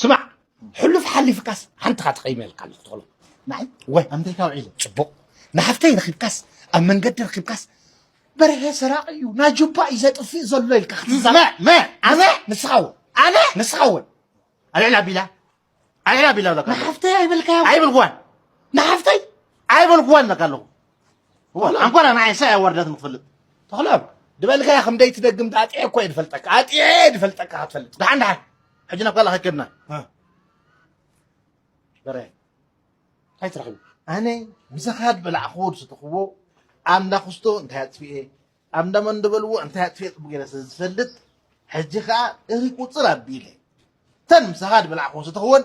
ስማዕ፣ ሕሉፍ ሓሊፍካስ ሓንቲ ካ ትቐይመልካ ኣለኹ ትኽሎ። ናይ ወይ ኣምተይ ካብ ዒለ። ጽቡቕ። ንሓፍተይ ረኺብካስ፣ ኣብ መንገዲ ረኺብካስ፣ በርሀ ሰራቂ እዩ፣ ናይ ጁባ እዩ ዘጥፍእ ዘሎ ኢልካ ክትዛረብ። መ መ ኣነ ንስኻ እውን ኣነ ንስኻ እውን ኣልዕል ኣቢላ ኣልዕል ኣቢላ ኣለካ። ንሓፍተይ ኣይበልካዮ። ኣይበልኩዋን። ንሓፍተይ ኣይበልኩዋን ኣለካ ኣለኹ። ወላ ኣንኳራ ንዓይ ሳይ ኣዋርዳት ንክፈልጥ። ተኽሎም፣ ድበልካያ ከም ደይትደግም ኣጥዔ እኮ እየ ድፈልጠካ፣ ኣጥዔ እየ ድፈልጠካ ክትፈልጥ። ደሓን ደሓን። ሕጂ ናብ ካልእ ከይከድና። እ። በረ። እንታይ ትረኽቡ? ኣነ ምሳኻ ድበላዕኹዎ ዝሰተኽዎ ኣብ እንዳ ክስቶ እንታይ ኣጥፊኤ፣ ኣብ እንዳ መን ድበልዎ እንታይ ኣጥፊኤ ጽቡቕ ገይረ ስለ ዝፈልጥ፣ ሕጂ ኸኣ እሪ ቁጽር ኣቢለ። እተን ምሳኻ ድበላዕኹዎ ዝሰተኽዎን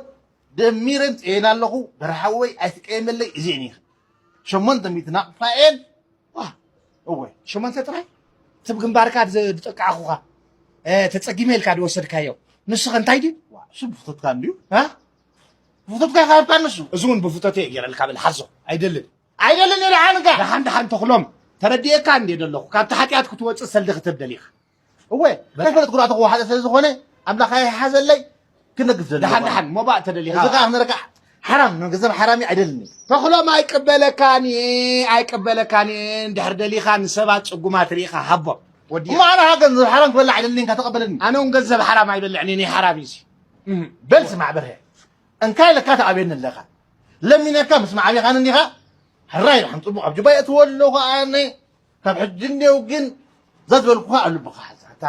ደሚረ ኣምጺኤን ኣለኹ። በርሃወይ ኣይትቀየመለይ፣ እዚኤን ኢኻ። ሸሞንተ ሚእቲ ናቕፋ እየን። ዋ፣ እወ። ሸሞንተ ጥራይ? እቲ ብግንባርካ ድዘ-፣ ድጠቃዕኹኻ፣ እ፣ ተጸጊመ ኢልካ ድወሰድካዮ። ንሱ ኸ እንታይ ድዩ? ዋ፣ እሱ ብፍቶትካ እንድዩ። እ? ብፍቶትካ ይኻብካ ንሱ። እዚ እውን ብፍቶት እየ ገይረልካ በል፣ ሓዞ። ኣይደልን። ኣይደልን እየ ደሓንካ። ደሓን ደሓን ተኽሎም። ተረዲኤካ እንድየ ደለኹ። ካብቲ ሓጢኣት ክትወጽእ ሰልዲ ክትብ ደሊኻ። እወ፣ በቃ። ከይፈለጥኩ ደኣ ተኽዎ ሓደ ስለ ዝኾነ፣ ኣምላኽ ኣይሓዘለይ፣ ክነግፍ ዘለኹ። ደሓን ደሓን፣ ሞባእ ተደሊኻ። እዚ ከኣ ክነረካ ሓራም፣ ገንዘብ ሓራሚ ኣይደልኒ። ተኽሎም ኣይቅበለካን እየ፣ ኣይቅበለካን እየ። እንድሕር ደሊኻ ንሰባት ጽጉማት ርኢኻ ሃቦም። ወዲ እሞ ኣነ ሃ ገንዘብ ሓራም ክበልዕ ኣይደልኒ፣ እንካ ተቐበለኒ። ኣነ እውን ገንዘብ ሓራም ኣይበልዕን እየ፣ ናይ ሓራም እዩ እዚ። እህ። በል ስማዕ በርሀ፣ እንካይ ለካ ተኣብየኒ ኣለኻ። ለሚነካ ምስ ማዕቢኻኒ እንዲኻ፣ ሕራይ ደሓን ጽቡቕ ኣብ ጁባ የእትዎ ኣለኹ ኣነ። ካብ ሕጂ እንዲው ግን እዛ ዝበልኩኻ ኣብ ልብኻ ሓዛ። ኣታ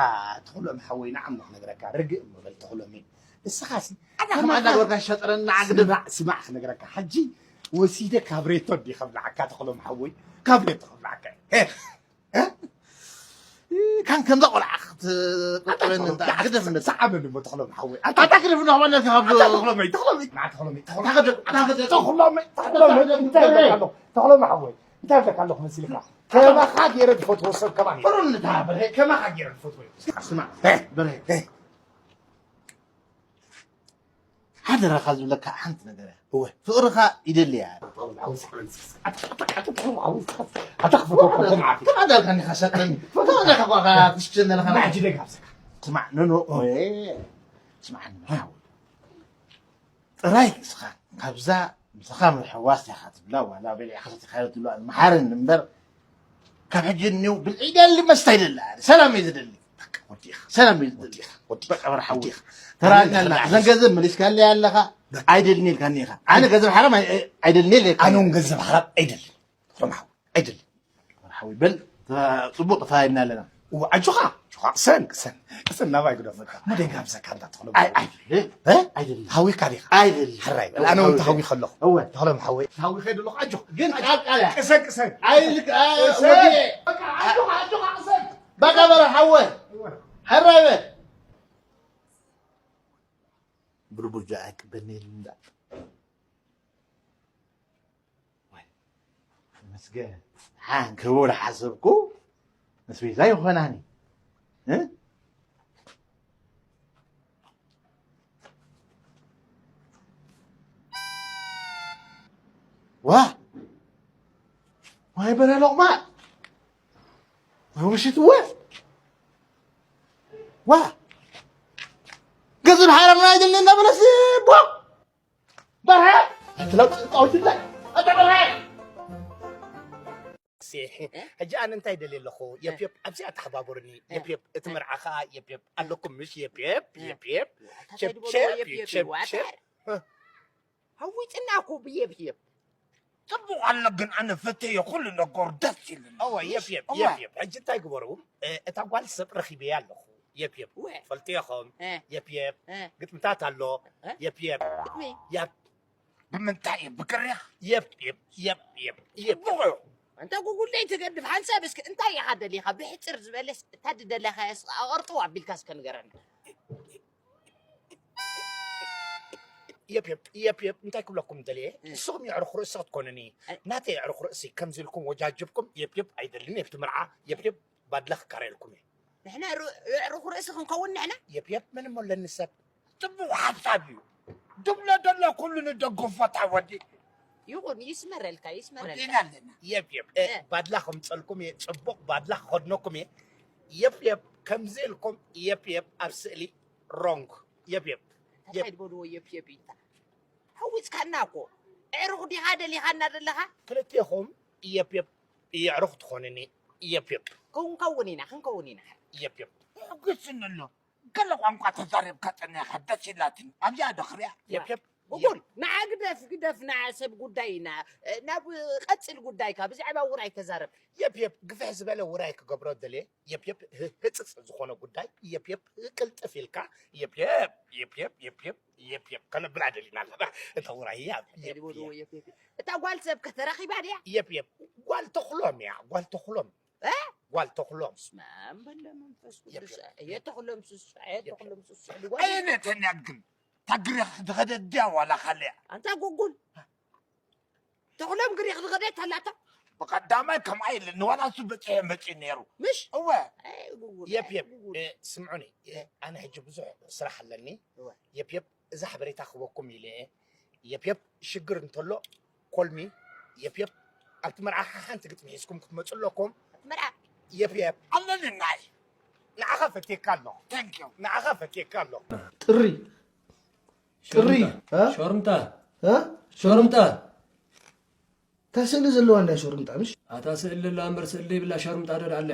ተኽሎም ሓወይ፣ ንዓም ክነግረካ፣ ርግእ እሞ በል ተኽሎመይ። ንስኻሲ ኣታ ከም ከማኻ ኣንዳ ገበርካ ሸጥረና ዓግድም። ስማዕ፣ ስማዕ ክነግረካ። ሕጂ ወሲደ ካብ ሬቶ እንዲ ከብልዓካ ተኽሎም ሓወይ፣ ካብ ሬቶ ከብልዓካ። ሄ፣ ሄ? ካን ከምዛ ቆልዓ ክትቆጥበኒ ኣታ እንዳ ተኽሎም፣ ግደፍ እንዳ ሰዓበኒ እሞ ተኽሎም ሓወይ። ኣታ ኣታ ግደፍ እንዳ ከማና ካብ ኣታ ተኽሎመይ፣ ተኽሎመይ። ንዓ ተኽሎመይ፣ ተኽሎም። ኣታ ግደፍ፣ ኣታ ግደፍ። ተኽሎመይ፣ ተኽሎመይ፣ እንታይ ይብለካ ኣለኹ? ተኽሎም ሓወይ፣ እንታይ ይብለካ ኣለኹ መሲልካ? ከማኻ ገይረ ዝፈትዎ ሰብ ከማን እየ። ጥሩ እንታ በርሄ፣ ከማኻ ገይረ ዝፈትዎ እዩ። ስማዕ፣ ሄ። በርሄ፣ ሄ። ሓደራኻ ዝብለካ ሓንቲ ነገር እያ። እወ። ፍቕርኻ ይደሊ እያ። ኣታ ክፈትወካ ከማን እየ። ከማን ዳልካ እንዲኻ ሸጥረኒ። ፈትወካ እኳ ክስችን ዘለኻ። ንዓ ሕጂ ደግ ኣብዘካ። ስማዕ፣ ኖ፣ ኖ፣ ወይ። ስማዕኒ፣ ሓወይ። ጥራይ እስኻ ካብዛ ምሳኻ ምሕዋስ ኢኻ ትብላ፣ ዋላ በሊዕኻ ሰቲኻዮ ትብላ፣ መሓረኒ እምበር፣ ካብ ሕጂ እኒው ብልዒ ደሊ መስተ ኣይደላ፣ ሰላም እየ ዝደሊ። በቃ ወዲኻ። ሰላም እየ ዝደሊ። ወዲኻ። ወዲኻ። በቃ በርሓዊ። ወዲኻ። ተራድናልና። ኣነ እዘን ገንዘብ መሊስካለይ ኣለኻ፣ በቃ። ኣይደልኒ ኢልካኒ ኢኻ። ኣነ ገንዘብ ሓራም ኣይ-፣ ኣይደልኒ ኢለ ኢልካኒ። ኣነ እውን ገንዘብ ሓራም ኣይደልን። ሮምሓዊ። ኣይደልን። ሓወይ፣ በል፣ ተ-፣ ጽቡቕ ተፈላሊና ኣለና። እወ፣ ኣጆኻ፣ ኣጆኻ፣ ቅሰን፣ ቅሰን፣ ቅሰን፣ ናባይ ግደፈካ። መደይ ጋብዘካ እንዳ ተኽሎ። ኣይ፣ ኣይደልን። እ? ኣይደልን። ተሃዊኻ ዲኻ? ኣይደልን። ሕራይ በል፣ ኣነ እውን ተሃዊኸ ኣለኹ። እወ። ተኽሎም ሓወይ። ተሃዊኸ ኣለኹ፣ ኣጆኻ። ግን ቃል ቃል እያ። ቅሰን፣ ቅሰን። ኣይልክ-፣ አ-፣ ቅሰን። ወዲኤ። በቃ፣ ኣጆኻ፣ ኣጆኻ፣ ቅሰን። በቃ በል፣ ሓወይ። እወ። ሕራይ በል። ብርቡጃ ኣይቅበልኒ ኢሉ እንዳ። ወይ፣ ተመስገን። ሓን ክቡር ሓሰብኩ፣ ኣስቤዛ ይኾናኒ። እ? ዋ! ዋይ በረ ሎቕማጽ! ዋይ ውሽት እወ! ዋ! ገንዘብ ሓራምና ኣይደልን እናበለስ ቦ! በርሀ! ኣትላው ጣውትላይ! ኣታ በርሀ! ሲ፣ ሕጂ ኣነ እንታይ ደልየ ኣለኹ? የፕየፕ፣ ኣብዚኣ ተሓባበሩኒ። እ። የፕየፕ፣ እቲ መርዓ ኸኣ የፕየፕ። ኣለኩም ምሽ የፕየፕ፣ እ። የፕየፕ። ኣታ ቸፕ፣ እንታይ ድበልዎ ቸፕ፣ የፕየፕ ቸፕ፣ ይዋጣ። ቸፕ። እ። ሃዊፅና እኮ ብየብየብ። ጽቡቕ ኣሎ፣ ግን ኣነ ፈተዮ፣ ኩሉ ነገሩ ደስ ኢሉኒ። እወ፣ የፕየፕ፣ እወ። የፕየፕ። ሕጂ እንታይ ግበሩ? እ፣ እታ ጓል ሰብ ረኺበያ ኣለኹ። የፕየፕ። እወ። ፈልጥዮ ኸም? እ። የፕየፕ። እ። ግጥምታት ኣሎ። እ? የፕየፕ። ግጥሚ? ያፕ። ብምንታይ እየ? ብቅርያ? የፕየፕ፣ የፕየፕ፣ የፕየፕ። ጽቡቕ እዩ። ኣንታ ጉጉል ደይ ትገድፍ፣ ሓንሳብ እስኪ እንታይ ኢኻ ደሊኻ? ብሕጽር ዝበለስ እታ ድደለኻያስ ኣቐርጥዋ ኣቢልካ እስከ ንገረኒ። የፕየፕ፣ የፕየፕ፣ እንታይ ክብለኩም ደልየ? እ። ንስኹም የዕሩኽ ርእሲ ክትኮኑኒ። እ። ናተይ የዕሩኽ ርእሲ ከምዚ ኢልኩም ወጃጅብኩም፣ የፕየፕ ኣይደልን፣ የብቲ መርዓ፣ የፕየፕ ባድላ ክካረየልኩም እየ። ንሕና ሩ-፣ የዕሩኽ ርእሲ ክንከውን ንሕና? የፕየፕ፣ ምን እሞ ኣለኒ ሰብ? ጽቡቕ ሓሳብ እዩ። ድብሎ ደሎ ኩሉ ንደግፎ፣ እታ ወዲ። ይኹን፣ ይስመረልካ፣ ይስመረልካ። ወዲና ኣለና። የፕየፕ፣ እ፣ እ። ባድላ ከምጸልኩም እየ፣ ጽቡቕ ባድላ ክኸድነኩም እየ። የፕየፕ፣ ከምዚ ኢልኩም፣ የፕየፕ፣ ኣብ ስእሊ፣ ሮንግ። የፕየፕ። የፕ። እንታይ ዝበልዎ የፕ የፕ ኢልካ? ሓዊስካና እኮ። ኣዕሩኽ ዲኻ ደሊኻና ዘለኻ? ክልቴኹም የፕ የፕ የዕሩኽ ትኾኑኒ። የፕ የፕ። ክንከውን ኢና፣ ክንከውን ኢና። የፕ የፕ። ሕጉስን ኣሎ። ገለ ቋንቋ ተዛሪብካ ጸኒሕካ ደስ ኢላትኒ። ኣብዚኣ ዶ ክሪኣ? የፕ የፕ። ጉጉል፣ ንዓ ግደፍ፣ ግደፍ፣ ንዓ ሰብ ጉዳይ ኢና። ናብ ቀጽል ጉዳይካ፣ ብዛዕባ ውራይ ተዛረብ። የፕ የፕ፣ ግፍሕ ዝበለ ውራይ ክገብሮ ደልየ። የፕ የፕ፣ ህ-፣ ህጽጽ ዝኾነ ጉዳይ። የፕ የፕ፣ ቅልጥፍ ኢልካ። የፕ የፕ፣ የፕ የፕ፣ የፕ የፕ፣ የፕ የፕ ከነብላ ደሊና ኣለና። እታ ውራይ እያ። የፕ የፕ። የፕ የፕ። እታ ጓል ሰብ ከተረኺባ ድያ? የፕ የፕ፣ ጓል ተኽሎም እያ፣ ጓል ተኽሎም። እ? ጓል ተኽሎም። በስመ ኣብ ወወልድ ወመንፈስ የፕ ቅዱስ። የፕ። ኣየ ተኽሎም ስሱዕ፣ ኣየ የፕ የፕ። ተኽሎም ስሱዕ። ኣየነተን እያ ግን? ታግሪኽ ዝኸደት ድያ ዋላ ካልእ? ኣንታ ጉጉል። ተኽሎም ግሪኽ ዝኸደት ኣላታ? ብቐዳማይ ከምኣ ኢለ ንዋላ እሱ በጺሐ መጺኡ ነይሩ። ምሽ? እወ። ኣይ ጉጉል፣ የፕ ኣይ የፕ። ጉጉል። እ፣ ስምዑኒ። እ፣ ኣነ ሕጂ ብዙሕ ስራሕ ኣለኒ። እወ። የፕ የፕ፣ እዛ ሓበሬታ ክህበኩም ኢለ እየ። የፕ የፕ፣ ሽግር እንተሎ ኮልሚ። የፕ የፕ፣ ኣብቲ መርዓ ሓንቲ ግጥሚ ሒዝኩም ክትመጹ ኣለኩም። መርዓ። የፕ የፕ። ኣለኒ ናይ። ንዓኻ ፈትየካ ኣለኹ። Thank you። ንዓኻ ፈትየካ ኣለኹ። ጥሪ። ጥሪ። ሾርምጣ። እ? ሾርምጣ። እ? ሾርምጣ። እታ ስእሊ ዘለዋ እንዳ ሾርምጣ፣ ምሽ? ኣታ ስእሊ ዘላ እምበር ስእሊ ዘይብላ ሾርምጣ ዶ ደኣ ኣላ?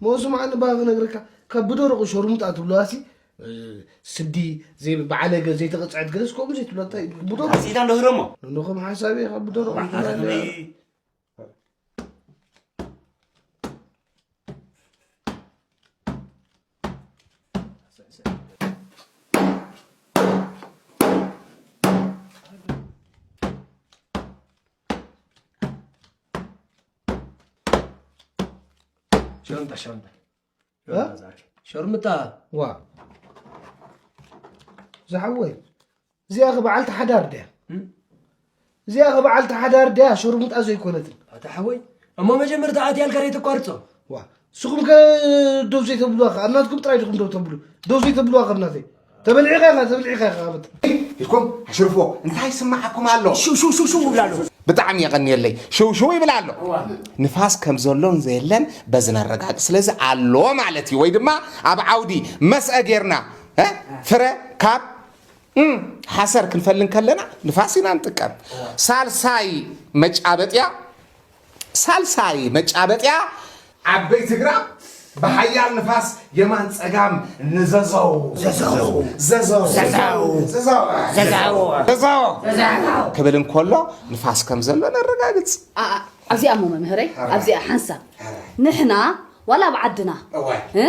ሞ ስማዕኒ፣ ባህ ክነግረካ፣ ካብ ብደረቑ ሾርምጣ ትብለዋሲ፣ እ፣ ስዲ፣ ዘይ-፣ ብዓለገ ዘይተቐጽዐት ገለስ ከምኡ ዘይትብላ፣ እንታይ ብደረቑ? ኣስኢታ እንዶ ህረሞ። ንኹም ሓሳብ እየ፣ ካብ ብደረቑ ኣታ ትብላ ከመይ? ሸርምጣ፣ ሸርምጣ። እ? ሸርምጣ። ዋ። ዝሓወይ፣ እዚኣ ኸ በዓልቲ ሓዳር ድያ? እም? እዚኣ ኸ በዓልቲ ሓዳር ድያ? ሸርሙጣ ዘይኮነትን። ኣታ ሓወይ፣ እሞ መጀመርታ ኣትያልካ ዶ ተቋርጾ? ዋ፣ ንስኹም ከ ደው ዘይተብሉዋ ኸ? ኣብ ናትኩም ጥራይ ዲኹም ደው ተብሉ? ደው ዘይተብሉዋ ኸ ኣብ ናተይ? ተበሊዕኻ ኢኻ፣ ተበሊዕኻ ኢኻ፣ ኣበት። ኢልኩም ኣሽርፍዎ። እንታይ ይስምዓኩም ኣሎ? ሽው፣ ሽው፣ ሽው፣ ሽው ይብላ ኣሎ። ብጣዕሚ የቐንየለይ። ሽው፣ ሽው ይብል ኣሎ። እዋ። ንፋስ ከም ዘሎን ዘየለን በዚ ነረጋግጽ። ስለዚ ኣሎ ማለት እዩ። ወይ ድማ ኣብ ዓውዲ መስአ ጌርና፣ እ? ፍረ ካብ፣ እም፣ ሓሰር ክንፈሊ እንከለና ንፋስ ኢና ንጥቀም። እዋ። ሳልሳይ መጫበጥያ ሳልሳይ መጫበጥያ ዓበይቲ ኣግራብ ብሓያል ንፋስ የማን ጸጋም ንዘዘው፣ ዘዘው፣ ዘዘው፣ ዘዘው፣ ዘዘው፣ ዘዘው፣ ዘዘው፣ ዘዘው ክብል እንከሎ ንፋስ ከም ዘሎ ነረጋግጽ። ኣ-፣ ኣ-፣ ኣብዚኣ እሞ መምህረይ፣ ኣረ። ኣብዚኣ ሓንሳብ ኣረ። ንሕና ዋላ ኣብ ዓድና፣ እዋይ። እ?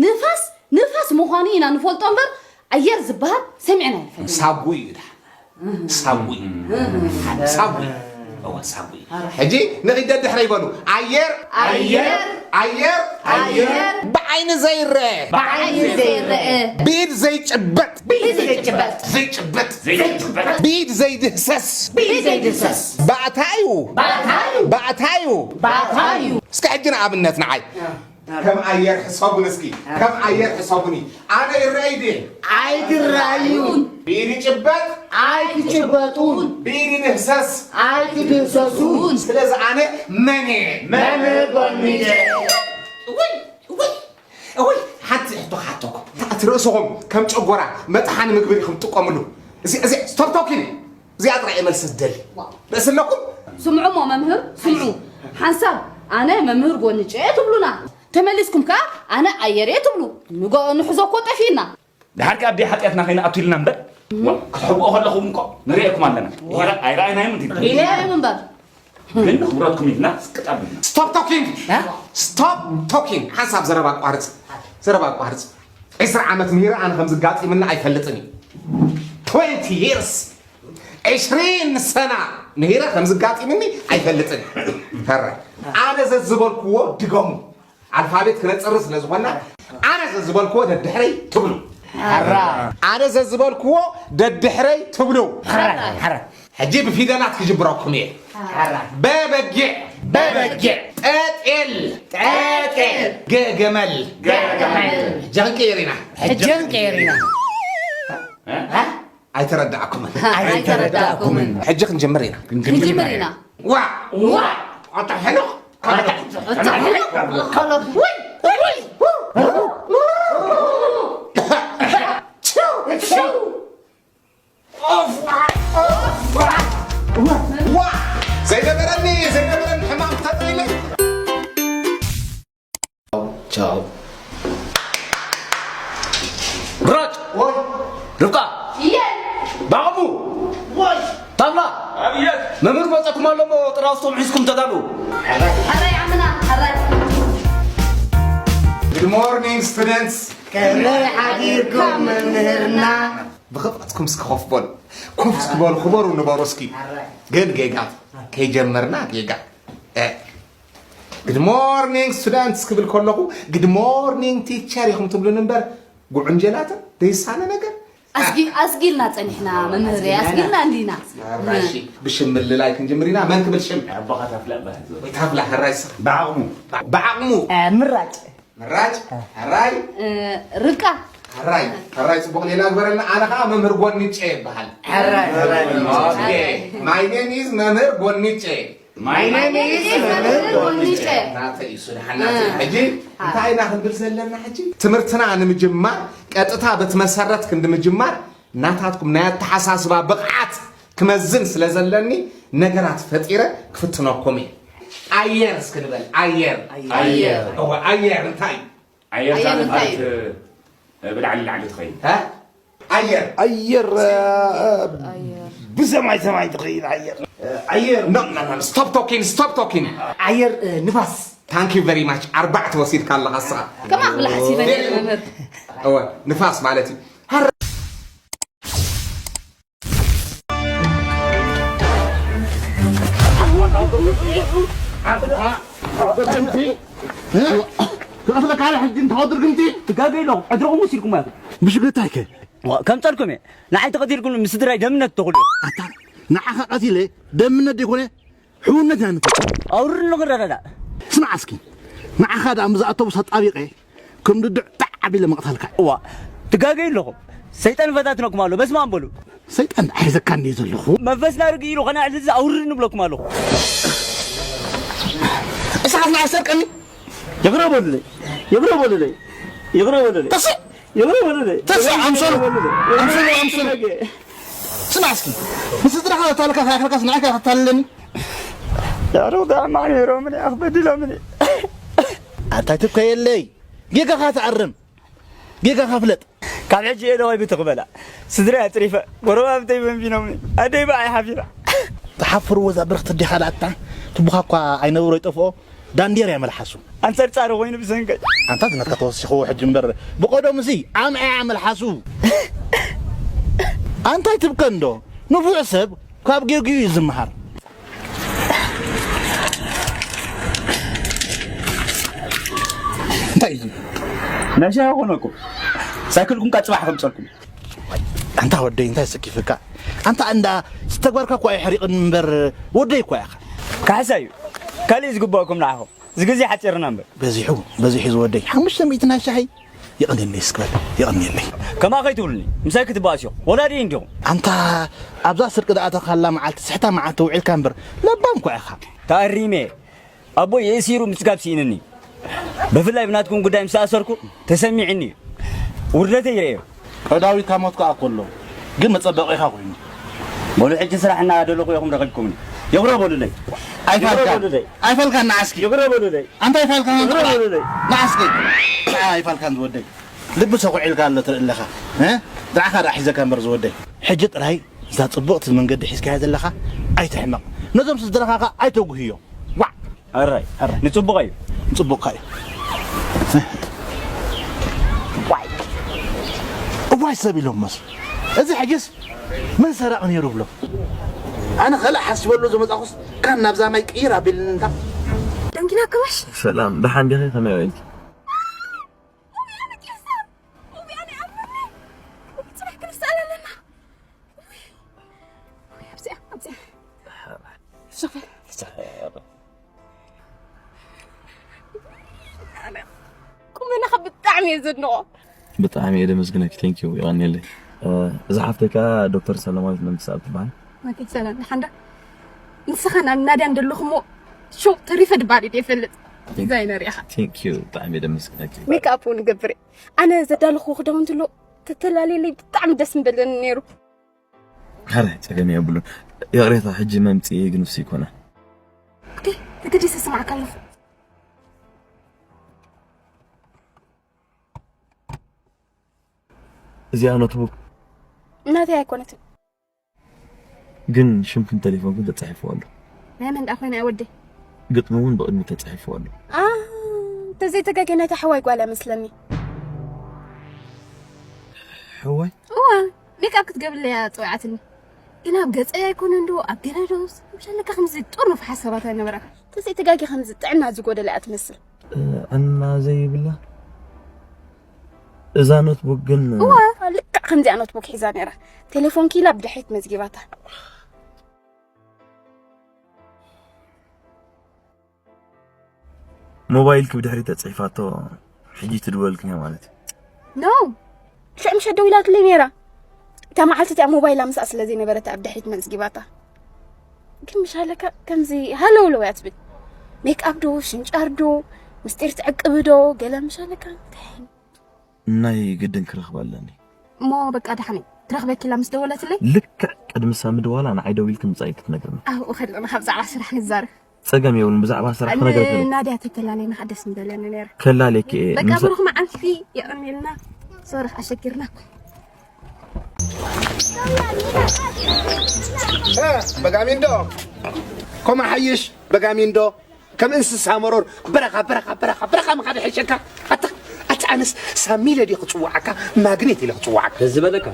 ንፋስ፣ ንፋስ ምዃኑ ኢና ንፈልጦ እምበር ኣየር ዝበሃል ሰሚዕና ኣይንፈልጥን። ሳጉ እዩ ድሓን። ሳጉ እዩ። ሳጉ እዩ። እወ፣ ሳጉ እዩ። ሕጂ ንኺድ ደድሕረይ በሉ። ኣየር፣ ኣየር፣ ኣየር፣ ኣየር፣ ብዓይኒ ዘይረአ፣ ብዓይኒ ዘይረአ፣ ብኢድ ዘይጭበጥ፣ ብኢድ ዘይጭበጥ፣ ዘይጭበጥ፣ ዘይጭበጥ፣ ብኢድ ዘይድህሰስ፣ ብኢድ ዘይድህሰስ፣ ባእታ እዩ፣ ባእታ እዩ፣ ባእታ እዩ፣ ባእታ እዩ። እስከ ሕጂ ንኣብነት ንዓይ። ከም ኣየር ሕሰቡኒ እስኪ፣ ከም ኣየር ሕሰቡኒ። ኣነ ይረኣይ ድየ? ኣይትረኣዩን። ብኢድ ይጭበጥ? ኣይትጭበጡን። ብኢድ ይድህሰስ? ኣይትድህሰሱን። ስለዚ ኣነ መን እየ? መምህር ጎንጀ። ውይ፣ ውይ፣ ውይ፣ ሓንቲ ሕቶ ክሓተኩም። እቲ ርእስኹም ከም ጨጎራ መጥሓኒ ምግቢ ዲኹም ትጥቀምሉ? እዚ፣ እዚ፣ ስቶፕ ቶኪንግ። እዚኣ ጥራይ እየ መልሲ ዝደሊ። ርእሲ ኣለኩም? ስምዑ እሞ መምህር፣ ስምዑ። ሓንሳብ ኣነ መምህር ጎንጨ እየ ትብሉና። ተመሊስኩም ከኣ ኣነ ኣየር እየ ትብሉ። ንጎ-፣ ንሕዞ እኮ ጠፊእና። ድሓር ከኣ ኣደ ሓጢኣትና ከይንኣቱ ኢልና እምበር። እሞ? ክትሕብኦ ከለኹም እኮ ንርእየኩም ኣለና። ዋ። ይራ-፣ ኣይረኣይናዮም እንዲ። ርኢናዮም እምበር። ግን ንኽብረትኩም ኢልና ስቅጥ ኣቢልና። ስቶፕ ቶኪንግ! እ? ስቶፕ ቶኪንግ! ሓንሳብ ዘረባ ኣቋርጽ። ዘረባ ኣቋርጽ። ዕስራ ዓመት ምሂረ ኣነ ከምዚ ጋጢምኒ ኣይፈልጥን እዩ። ትዌንቲ ይርስ፣ ዕስሪን ሰና ምሂረ ከምዚ ጋጢምኒ ኣይፈልጥን። ሕራይ። ኣነ ዘዝበልክዎ ድገሙ። ኣልፋቤት ክነጽሪ ስለ ዝኾንና፣ ኣነ ዘዝበልክዎ ደድሕረይ ትብሉ። ሕራይ። ኣነ ዘዝበልክዎ ደድሕረይ ትብሉ። ሕራይ፣ ሕራይ። ሕጂ ብፊደላት ክጅብረኩም እየ። ሕራይ። በ በጊዕ። በ በጊዕ። ጠ ጤል። ጠ ጤል። ገ ገመል። ገ ገመል። ሕጂ ክንቅይር ኢና። ሕጂ ክንቅይር ኢና። እ? ኣይተረዳእኩምን። ኣይተረዳእኩምን። ሕጂ ክንጅምር ኢና። ክንጅምር ኢና። ዋእ! ዋእ! ኣታ ሕሉቕ! ኣታ ሕሉቕ! ውይ! ውይ! ቹ! ቹ! መምህር መጸኩም ኣሎ እሞ ጥራውስቶም ሒዝኩም ተዳሉ። ሕራይ ዓምና፣ ሕራይ። Good morning students። ከመይ ሓዲርኩም መምህርና? ብኽብረትኩም እስኪ ኮፍ በሉ። ኮፍ እስኪ በሉ፣ ክበሩ ንበሩ እስኪ። ግን ጌጋ ከይጀመርና ጌጋ። Good morning students ክብል ከለኹ good morning teacher ኢኹም ትብሉን እምበር ጉዕንጀላትን ዘይሳነ ነገር ኣስጊልና ጸኒሕና መምህር ኣስጊልና እንዲና ራሺ ብሽም ምልላይ ክንጅምር ኢና መን ክብል ሽም ኣቦኻ ታፍላ ባህ ዝብል ወይ ታፍላ ሕራይ ስኽ ብዓቕሙ ብዓቕሙ ምራጭ ምራጭ ሕራይ ርቃ ሕራይ ሕራይ ጽቡቕ ሌላ ግበረልና ኣነ ኸዓ መምህር ጎኒጨ ይበሃል ሕራይ my name is መምህር ጎኒጨ My name is መምህር ጎኒጨ። ናተይ እሱ ደሓን ናተይ ሕጂ እንታይ ኢና ክንብል ዘለና ሕጂ ትምህርትና ንምጅማር ቀጥታ በቲ መሰረት ክንዲ ምጅማር ናታትኩም ናይ ኣተሓሳስባ ብቕዓት ክመዝን ስለ ዘለኒ ነገራት ፈጢረ ክፍትነኩም እየ ኣየር እስኪ ንበል ኣየር ኣየር እወ ኣየር እንታይ እዩ ኣየር ኣየር እንታይ እዩ? ብላዕሊ ላዕሊ ትኸይድ ኣየር ኣየር ብሰማይ ሰማይ ትኸይድ ኣየር ኣየር stop talking stop talking ኣየር ንፋስ thank you very much ኣርባዕተ ወሲድካ ኣለኻ ንስኻ ከማ ክብል ሓሲበ ነይረ መምህር እወ ንፋስ ማለት እዩ ክቐትለካ ሕጂ እንተኸድር ግምቲ ትጋገ ኢሎም ዕድረኹም ወሲድኩም ማለት ብሽግርታይከ ከምፀልኩም እየ ንዓይ ተቐቲልኩም ምስ ስድራይ ደምነት ተኽሉ ኣታ ንዓኻ ቀቲለ ደምነት ዘይኮነ ሕውነት ኢና ንፈ ኣውርድ ንኽረዳዳእ ስማዕ እስኪ ንዓኻ ደኣ ምስ ኣውቶቡስ ኣጣቢቐ ከም ድዱዕ ጣዕ ኣቢለ መቕታልካ እዋ ትጋገዩ ኣለኹም ሰይጣን ፈታትነኩም ኣሎ በስማም በሉ ሰይጣን ኣይዘካን እየ ዘለኹ መንፈስና ርግእ ኢሉ ከነዕልል ኣውርድ ንብለኩም ኣለኹ እሳትና ኣሰርቀኒ ይቕረ በሉለይ ይቕረ በሉለይ ይቕረ በሉለይ ተስእ ይቕረ በሉለይ ተስእ ኣምሰሉ ኣምሰሉ ኣምሰሉ ስማዕ እስኪ ንስድራኻ ተታልካ ከይኣኽልካስ ንዓይ ከታልለኒ ያረው ዳዕማ ነይሮምን ኣኽበድሎምን ኣንታይ ትብከየለይ ጌጋኻ ትኣርም ጌጋኻ ፍለጥ ካብ ሕጂ እየ ደዋይ ብትኽበላ ስድራይ ኣፅሪፈ ጎረባብተይ በንቢኖምኒ ኣደይ ብኣይ ሓፊራ ትሓፍርዎ እዛ ብርኽቲ ኣዴኻ ዳኣ እታ ትቡኻ እኳ ኣይነብሮ ይጠፍኦ ዳንዴር እያ መልሓሱ ኣንጸርጻሪ ኮይኑ ብሰንከይ ኣንታ ዝነትካ ተወሲኽዎ ሕጂ እምበር ብቐደሙ ሲ ኣምዐ እያ መልሓሱ ኣንታይ ትብከ እንዶ ንፉዕ ሰብ ካብ ጌግኡ እዩ ዝመሃር እንታይ እዩ ናይ ሻሂ ኮነ እኮ ሳይክልኩም ቃ ፅባሕ ከምፀልኩም ኣንታ ወደይ እንታይ ስኪፍካ ኣንታ እንዳ ዝተግባርካ እኳ ይሕሪቕን እምበር ወደይ እኳ ኢኻ ካሕሳ እዩ ካልእ ዝግበኣኩም ንዓኹም ዝግዜ ሓፂርና እምበር በዚሑ በዚሑ ዝወደይ ሓሙሽተ ሚእቲ ናይ ሻሂ የቐንየለይ እስክበል የቐንየለይ ከማ ከይትብሉኒ ምሳይ ክትበኣስዮ ወላዲ እንዲኹም ኣንታ ኣብዛ ስርቂ ዝኣተኻላ መዓልቲ ስሕታ መዓልቲ ውዒልካ እምበር ለባም እኳ ኢኻ ተኣሪመ ኣቦይ የእሲሩ ምጽጋብ ስኢንኒ እዩ። ብፍላይ ብናትኩም ጉዳይ ምስ ተኣሰርኩ ተሰሚዕኒ እዩ። ውርደተይ ይርእዮ። ቀዳዊት ካብ ሞት ከኣ ከሎ ግን መጸበቒኻ ኮይኑ። በሉ ሕጂ ስራሕ እናደለኹ ኢኹም ረኺብኩምኒ። ይቕረ በሉለይ። ይቕረ ኣይፋልካን በሉለይ። ኣይፋልካን ንዓስኪ ይቕረ በሉለይ። ኣንታ ኣይፋልካን ይቕረ በሉለይ። ንዓስኪ ኣይፋልካን ዝወደይ ልቢ ሰኹዕ ኢልካ ኣሎ ትርኢ ኣለኻ እ ንዓኻ ደኣ ሒዘካ እምበር ዝወደይ ሕጂ ጥራይ እዛ ጽቡቕቲ መንገዲ ሒዝካያ ዘለኻ ኣይትሕመቕ ነዞም ስድራኻ ከኣ ኣይተጉህዮም ዋዕ ኣራይ ኣራይ ንጽቡቕ እዩ ንጽቡቕካ እዩ እዋይ ሰብ ኢሎም መስሉ እዚ ሕጅስ መን ሰራቕ ነይሩ ብሎ ኣነ ኸልእ ሓሲበሉ ዝመጻኹስ ካን ናብዛ ማይ ቅይር ኣቢልኒ እንታ ደንጊና ከማሽ ሰላም ደሓን ዲኺ ከመይ ወይልኪ ቁመናኻ ብጣዕሚ እየ ዘድንቖ። ብጣዕሚ እየ ደመስግነኪ። Thank you። የቐንየለይ። እዛ ሓፍተይ ከኣ ዶክተር ሰላማዊት መንግስተኣብ ትበሃል። ኦኬ ሰላም ደሓን ዶ? ንስኻን ኣናድያን ዘለኹሞ ሹቕ ተሪፈ ድባል ኢለ ይፈልጥ። ዲዛይነር ኢኻ። Thank you። ብጣዕሚ እየ ደመስግነኪ። ሜክኣፕ እውን እገብር እየ። ኣነ ዘዳለኹዎ ክዳውንቲ ኣሎ ተተላለየለይ ብጣዕሚ ደስ ምበለኒ ነይሩ። ካልእ ጸገም የብሉን። ይቕሬታ ሕጂ መምጽኢ ግኑስ ይኮና። ኦኬ ተገዲሰ ስማዕካ ኣለኹ። እዚኣ ኖትቡክ ናተይ ኣይኮነትን። ግን ሽምክን ተሌፎንክን ተጻሒፉ ኣሎ። ናይ መን ደኣ ኮይና እያ ወደይ? ግጥሚ እውን ብቕድሚ ተጻሒፉ ኣሎ። ኣ ተዘይተጋጌ ናይታ ሓዋይ ጓል እያ መስለኒ። ሕዋይ እዋ ሜክኣፕ ክትገብርለይ እያ ጸዊዓትኒ። ግን ኣብ ገጸይ ኣይኮነን ዶ ኣብ ገለ ዶ ምሻለካ ከምዚ ጥርኑፍ ሓሳባት ኣይነበራን። ተዘይተጋጌ ከምዚ ጥዕና ዝጎደላ እያ ትመስል። እና ዘይብላ እዛ ኖትቡክ ግን እዋ ልክዕ ከምዚኣ ኖትቡክ ሒዛ ነይራ። ቴሌፎን ኪላ ብድሕሪት መዝጊባታ። ሞባይልኪ ብድሕሪት ተጽሒፋቶ ሕጂ ትድወልክን እያ ማለት እዩ። ኖ ሽዑ ምሸት ደዊላትለይ ነይራ። እታ መዓልቲ እቲኣ ሞባይላ ምስኣ ስለ ዘይነበረት ኣብ ድሕሪት መዝጊባታ። ግን ምሻለካ ከምዚ ሃለውለው እያ ትብል። ሜክኣፕ ዶ ሽንጫር ዶ ምስጢር ትዕቅቢ ዶ ገለ ምሻለካ እንታይ ናይ ግድን ክረኽባ ኣለኒ። እሞ በቃ ደሓነይ ትረኽበኪላ ምስ ደወለትለይ ልክዕ ቅድሚ ሳምዲ ዋላ ንዓይ ደዊልኪ ምጻኢኪ ክትነግርኒ። ኣብኡ ከለና ካብ ዛዕባ ስራሕ ንዛረብ። ጸገም የብሉን፣ ብዛዕባ ስራሕ ክነግረኪ እየ። ናድያ ተተላለና ደስ ምበለኒ ነይረ። ከላልየኪ እየ። በቃ ምሳ- ብሩኽ መዓልቲ የቐንየልና። ሶሪ ኣሸጊርናኩም። በጋሚንዶ ኮማ ሓይሽ በጋሚንዶ ከም እንስሳ መሮር በረኻ በረኻ በረኻ በረኻ ምኻድ ይሕሸካ። ኣታ ኣታ ኣነስ ሳሚለ ድየ ክጽውዓካ ማግኔት ኢለ ክጽውዓካ። ዝበለካ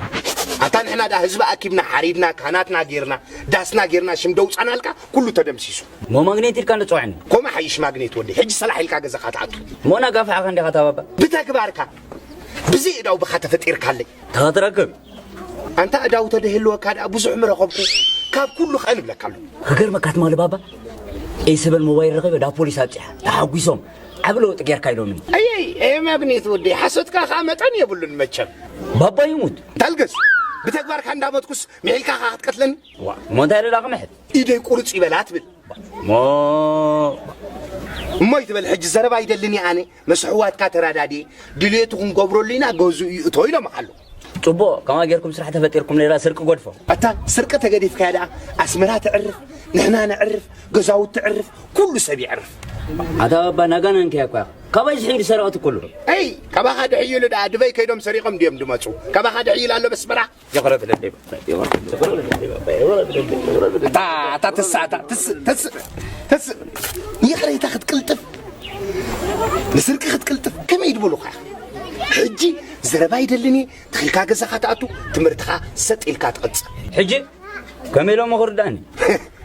ኣታ ንሕና ዳ ህዝቢ ኣኪብና ሓሪድና ካህናትና ጌርና ዳስና ጌርና ሽም ደውጻናልካ ኩሉ ተደምሲሱ። ሞ ማግኔት ኢልካ ንጽውዕኒ ኮማ ሓይሽ ማግኔት ወዲ ሕጂ ሰላሕ ኢልካ ገዛኻ ትኣቱ። ሞና ጋፋዕኻ እንዲኻ ታባባ ብተግባርካ ብዘይ እዳው ብኻ ተፈጢርካለይ። ተኸትረክብ ኣንታ እዳው ተደህልወካ ደኣ ብዙሕ ምረኸብኩ ካብ ኩሉ ኸኣ ንብለካ ኣሎ። ክገርመካ ትማሊ ባባ ኤሰበን ሞባይል ረኺበ ዳ ፖሊስ ኣብፅሓ ተሓጒሶም ዓብ ለውጢ ጌርካ ኢሎምኒ። ኣየይ ኤ ማግኔት ወደይ ሓሶትካ ኸኣ መጠን የብሉን መቸም። ባባ ይሙት ታልገስ ብተግባርካ እንዳመትኩስ ምሒልካ ኸኣ ክትቀትለኒ። ሞ እንታይ ልላ ክምሕል ኢደይ ቁርፅ ይበላ ትብል ሞ እሞ ይትበል ሕጂ ዘረባ ይደልን እየ ኣነ መስ ኣሕዋትካ ተራዳድየ ድልየቱ ክንገብረሉ ኢና ገዝኡ ይእቶ ኢሎም ኣሎ። ፅቡቕ ከማ ጌርኩም ስራሕ ተፈጢርኩም ነይራ ስርቂ ጎድፎ ኣታ ስርቂ ተገዲፍካያ ደኣ ኣስመራ ትዕርፍ ንሕና ንዕርፍ ገዛውት ትዕርፍ ኩሉ ሰብ ይዕርፍ። ኣታ ባባ ናጋና እንከያ እኳ ካባይ ዝሒዱ ሰረቕቲ ኩሉ ኣይ ካባኻ ድሕይሉ ደኣ ድበይ ከይዶም ሰሪቖም ድዮም ድመፁ ካባኻ ድሕይል ኣሎ በስመራ። እታ እታ ትስእ እታ ትስእ ትስእ ትስእ ይቕሬታ ክትቅልጥፍ ንስርቂ ክትቅልጥፍ ከመይ ድበሉኻ። ሕጂ ዘረባ ይደልን እየ ትኺልካ ገዛኻ ትኣቱ ትምህርትኻ ሰጥ ኢልካ ትቕጽል። ሕጂ ከመይ ኢሎሞ ክርዳእኒ?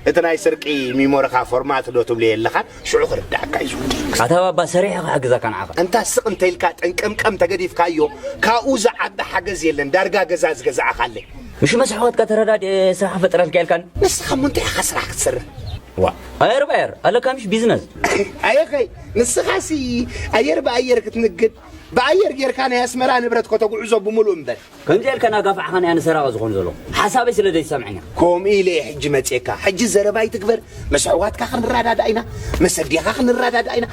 እቲ ናይ ስርቂ ሚሞርኻ ፎርማት ዶ ትብሎ የለኻን ሽዑ ክርዳእካ እዩ ዝውዲ። ኣታ ባባ ሰሪሐ ክሕግዘካ ንዓኻ። እንታ ስቕ እንተ ኢልካ ጠንቀምቀም ተገዲፍካዮ ካብኡ ዝዓቢ ሓገዝ የለን ዳርጋ ገዛ ዝገዛእኻለይ። ምሽ መስ ኣሕዋትካ ተረዳድኤ ስራሕ ፈጥረልካ ኢልካኒ። ንስኻ እሞ እንታይ ኢኻ ስራሕ ክትሰርሕ? ዋ ኣየር ባየር ኣለካ ምሽ ቢዝነስ። ኣየኸይ ንስኻሲ ኣየር ብኣየር ክትንግድ ብኣየር ጌርካ ናይ ኣስመራ ንብረት ከተጉዕዞ ብምሉእ እምበር። ከምዚ ኢልካ ናጋፋዕኻን እያ ንሰራቒ ዝኾኑ ዘለኹ ሓሳበይ ስለ ዘይሰምዐኛ። ከምኡ ኢለ እየ ሕጂ መፅየካ። ሕጂ ዘረባ ይትግበር፣ መስ ኣሕዋትካ ክንረዳዳእ ኢና፣ መስ ኣዴኻ ክንረዳዳእ ኢና።